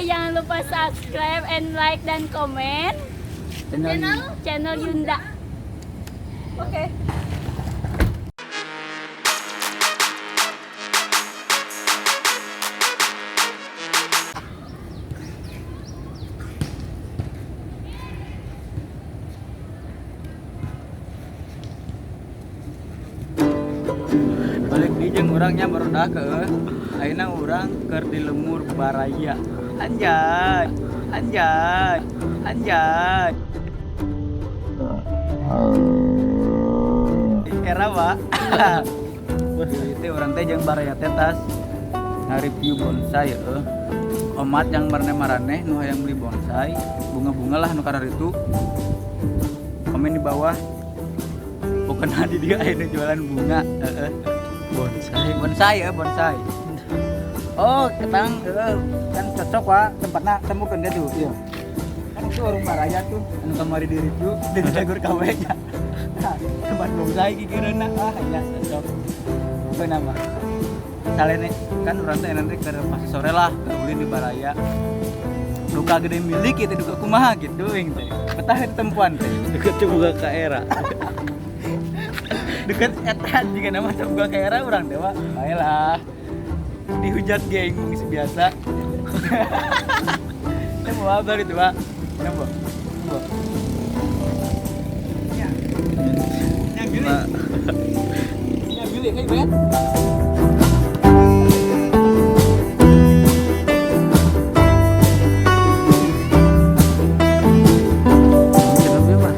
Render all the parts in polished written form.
Bye. Jangan lupa subscribe and like dan komen Channel channel Yunda. Oke. Balik di jeung urangnya baru dah ke ayeuna urang keur di lemur Baraya. Anjay, anjay, anjay. Era Pak. Wah, itu urang teh jeung Baraya teh tas nge-review bonsai eueuh. Omat yang marane-marane nu hayang beli bonsai, bunga-bunga lah nu kararitu. Komen di bawah. Pokoknya di dia ayeuna jualan bunga, heeh. Bonsai, bonsai ya, bonsai. Oh, ketang heeh, kan cocok Pak, tempatna temukeun dia tuh. Iya. Kan itu warung Baraya tuh, anu kamari di review dari Jagur KW nya. Nah, tempat bonsai kikireunna, ah ya cocok. Pokokna mah. Salene kan urang teh nanti ke pas sore lah, ulin di Baraya. Duka gede milik itu duka kumaha gitu ing teh. Betah di tempuan teh. Deket buka ka era. Deket eta juga nama teu buka ka era urang teh Pak. Bae lah. Dihujat geng geus biasa. Teh mau apa itu, Pak? Kenapa? Kenapa? Ya. Ya milih. Ya milih kayak banget. Kenapa mah?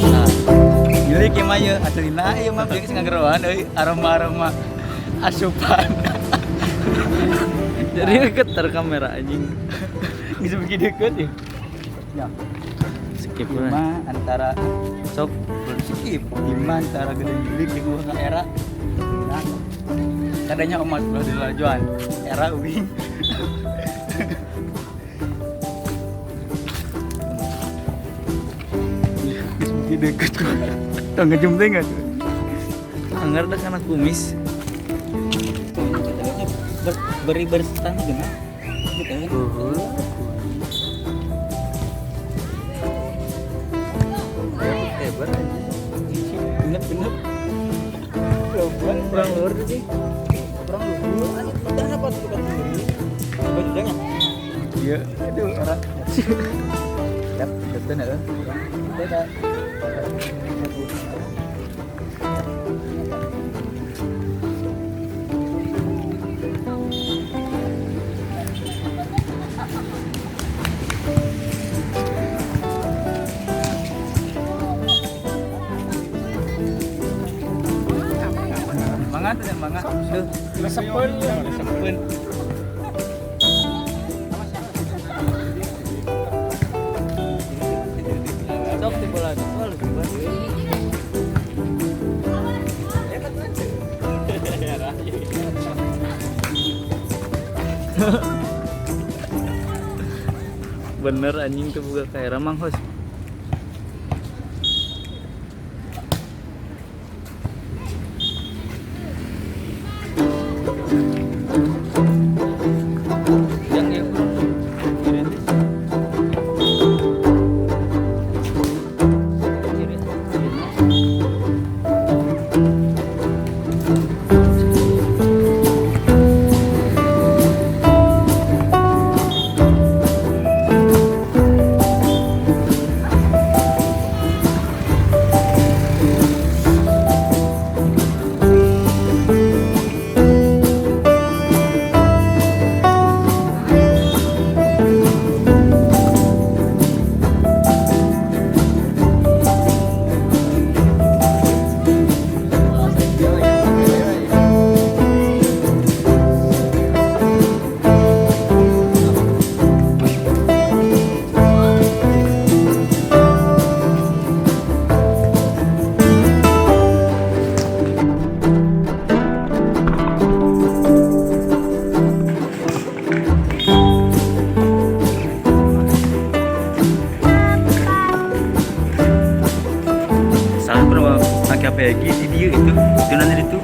Nah, milik ieu mah ieu aslina ieu mah geus ngageroan euy aroma-aroma asupan. Jadi deket kamera anjing. Geus bikin deket ya. Ya, Skip ieu lah. mah antara Sok belum skip. Ieu mah antara gede milik jeung gua ka era. Nah, kadanya omat ulah dilajuan. Era uing. Geus bikin deket. Tong ngejum teh enggak tuh? anggar dah kana kumis. Beri bersetang gimana? Gitu kan? Hebat anjing. Bener-bener. Kurang Kurang luhur sih. kurang luhur. Anjing, udah apa tuh udah sendiri? Coba juga nya. Iya, aduh, era. Yap, betul ya. Beda. Mangga tuh, mangga. Duh, resepeun, resepeun. Sok di bola. Wah, lucu banget. Bener anjing tuh buka ka era Mang Hos. Yang ya, bro. KPG di dieu itu. Itu nanti itu.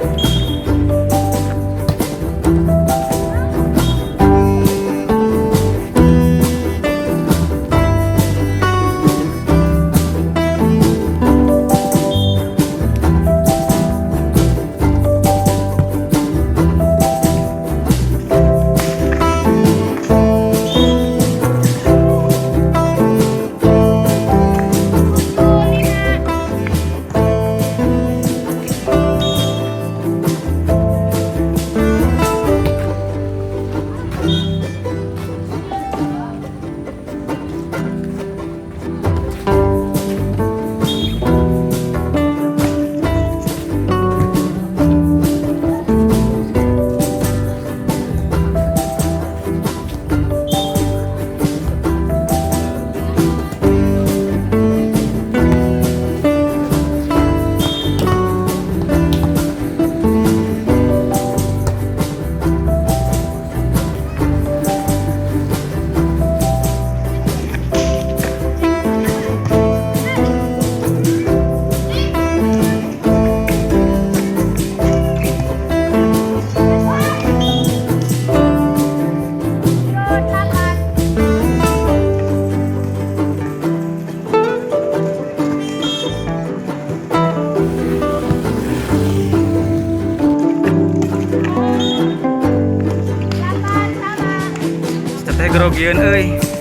Teteh grogieun euy.